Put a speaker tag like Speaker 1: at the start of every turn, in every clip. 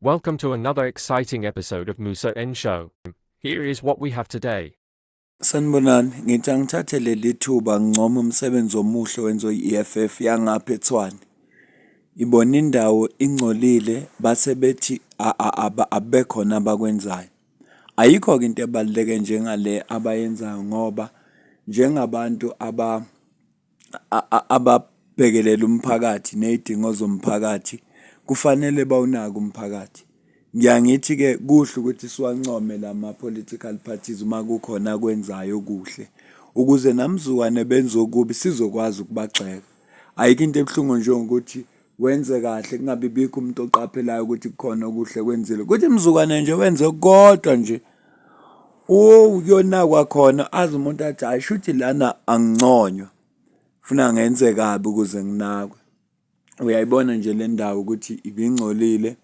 Speaker 1: Welcome to another exciting episode of Musa N Show. Here is what we have today.
Speaker 2: Sanibonani, ngithi angithathe leli thuba ngincome umsebenzi omuhle owenziwe i-EFF yangapha eTshwane. Ibona indawo ingcolile base bethi abekhona abakwenzayo. Ayikho-ke into ebaluleke njengale abayenzayo ngoba njengabantu ababhekelela umphakathi ney'dingo zomphakathi kufanele bawunake umphakathi. Ngiya ngithi-ke kuhle ukuthi siwancome lama-political parties uma kukhona akwenzayo okuhle ukuze namzukwane benze okubi sizokwazi ukubagxeka. Ayikho into ebuhlungu njengokuthi wenze kahle kungabi bikho umuntu oqaphelayo ukuthi kukhona okuhle kwenzile. Kuthi mzukwane nje wenze kodwa nje uyonakwa khona aze umuntu athi hhayi shuthi lana anginconywa funa ngenze kabi ukuze nginakwe. Uyayibona nje le ndawo ukuthi ibingcolile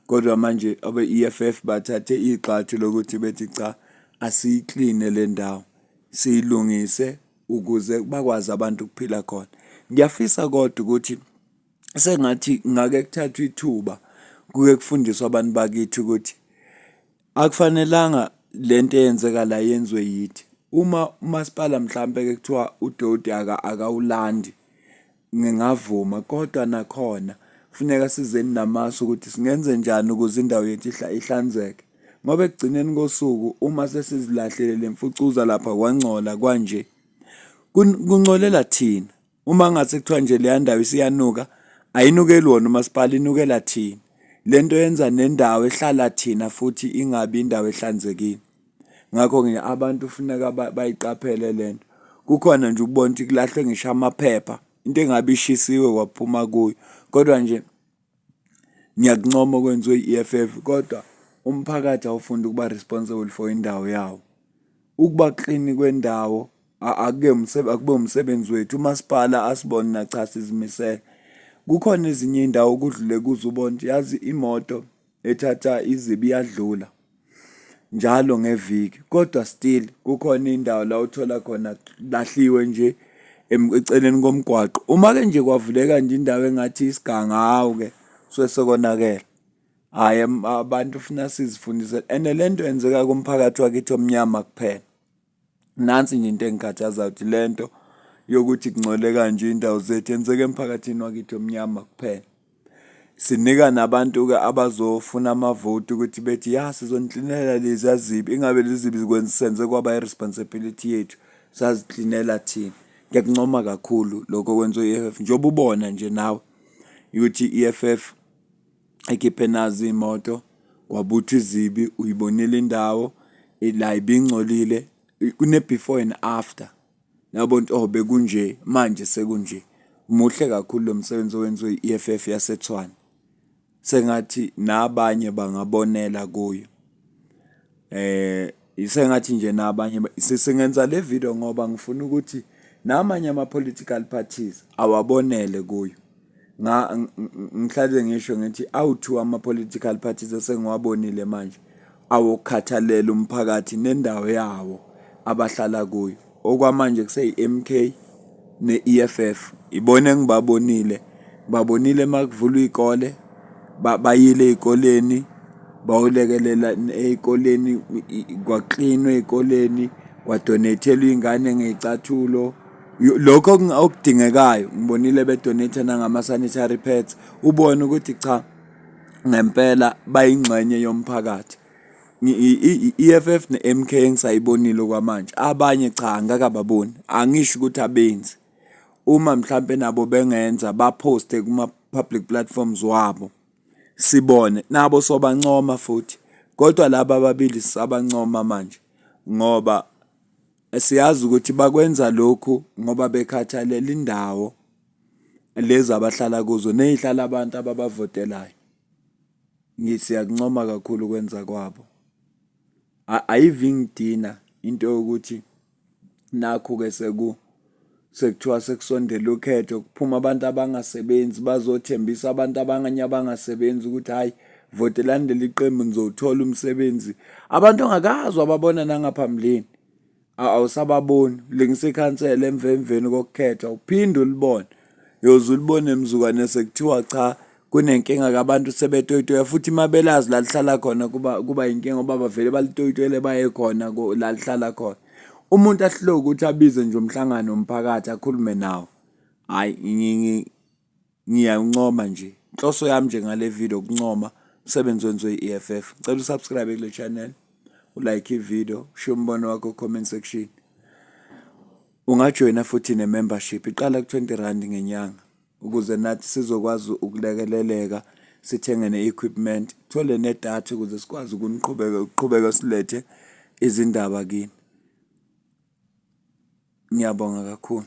Speaker 2: kodwa manje abe-E_F_F bathathe igxathu lokuthi bethi cha asiyikline le ndawo siyilungise ukuze bakwazi abantu ukuphila khona. Ngiyafisa kodwa ukuthi sengathi ngake kuthathwe ithuba kuke kufundiswe abantu bakithi ukuthi akufanelanga lento eyenzeka la yenziwe yithi. Uma umasipala mhlampe-ke kuthiwa udoti akawulandi ngingavuma kodwa nakhona kufuneka sizeni namasu ukuthi singenze njani ukuze indawo yethu ihlanzeke. Ngoba ekugcineni kosuku uma sesizilahlele le mfucuza lapha kwangcola kwanje kungcolela thina. Uma ngase kuthiwa nje leya ndawo isiyanuka, ayinukeli wona umasipala inukela thina. Le nto yenza nendawo ehlala thina futhi ingabi indawo ehlanzekile. Ngakho-ke abantu kufuneka bayiqaphele le nto. Kukhona nje ukubona ukuthi kulahlwe ngisho amaphepha, into engabe ishisiwe kwaphuma kuyo. Kodwa nje ngiyakuncoma okwenziwe i-E_F_F kodwa umphakathi awufunde ukuba responsible for indawo yawo. Ukuba klini kwendawo akuke akube umsebenzi wethu umasipala asibone na cha sizimisele. Kukhona ezinye iy'ndawo okudlule kuzo ubone ukuthi yazi imoto ethatha izibi iyadlula njalo ngeviki kodwa still kukhona indawo la uthola khona lahliwe nje eceleni komgwaqo. Uma-ke nje kwavuleka nje indawo engathi isiganga, hhawu-ke suke sekonakele. Hhayi abantu funa sizifundise and le nto yenzeka kumphakathi wakithi omnyama kuphela. Nansi nje into engikhathazayo ukuthi le nto yokuthi kungcole kanje iy'ndawo zethu yenzeka emphakathini wakithi omnyama kuphela. Sinika nabantu-ke abazofuna amavoti ukuthi bethi ya sizoniklinela leziya zibi, ingabe lezi zibi senze kwaba i-responsibility yethu saziklinela thina. Ngiyakuncoma kakhulu lokho okwenziwe i-E_F_F njengoba ubona nje nawe ukuthi i-E_F_F ikhiphe nazi iy'moto kwabuthwa izibi, uyibonile indawo la ibingcolile kune-before and after. Yabona ukuthi oh bekunje manje sekunje. Muhle kakhulu lo msebenzi owenziwe i-E_F_F yaseTshwane. Sengathi nabanye bangabonela kuyo. Sengathi nje nabanye singenza le video ngoba ngifuna ukuthi namanye ama-political parties awabonele kuyo. Ngihlale ngisho ngithi awu-two ama-political parties esengiwabonile manje awokhathalela umphakathi nendawo yawo abahlala kuyo. Okwamanje kuseyi-M_K ne-E_F_F ibona engibabonile. Ngibabonile uma kuvulwa iy'kole bayile ey'koleni bayolekelela ey'koleni kwaklinwa ey'koleni kwadoneyithelwa iy'ngane ngey'cathulo. Lokho okudingekayo ngibonile be-donate-a nangama-sanitary pads, ubone ukuthi cha ngempela bayingxenye yomphakathi. I-E_F_F ne-M_K engisayibonile okwamanje, abanye cha angikakababoni, angisho ukuthi abenzi. Uma mhlampe nabo bengenza baphoste kuma-public platforms wabo sibone, nabo sobancoma futhi kodwa laba ababili sisabancoma manje ngoba siyazi ukuthi bakwenza lokhu ngoba bekhathalela indawo lezi abahlala kuzo ney'hlala abantu ababavotelayo. Siyakuncoma kakhulu ukwenza kwabo. Ayive ingidina into yokuthi nakhu-ke sekuthiwa sekusondele ukhetho kuphuma abantu abangasebenzi bazothembisa abantu abanye abangasebenzi ukuthi hhayi votelani leli qembu nizowuthola umsebenzi. Abantu ongakaze wababona nangaphambilini awusababoni, lingisa ikhansela emva emveni kokukhetha uphinde ulibone. Uyoze ulibone mzukwane sekuthiwa cha. Kunenkinga-ke abantu sebetoyitoya futhi uma belazi la lihlala khona kuba kuba yinkinga ngoba bavele balitoyitoyele baye khona la lihlala khona. Umuntu ahluleke ukuthi abize nje umhlangano womphakathi akhulume nawo. Hhayi ngiyawuncoma nje. Inhloso yami nje ngale video ukuncoma umsebenzi wenziwe i-EFF. Ngicela usubscribe kule channel, ulike i-video, ushiye umbono wakho comment section. Ungajoyina futhi ne-membership iqala ku-20 rand ngenyanga ukuze nathi sizokwazi ukulekeleleka sithenge ne-equipment, thole nedatha ukuze sikwazi ukuniqhubeka ukuqhubeka silethe izindaba kini. Ngiyabonga kakhulu.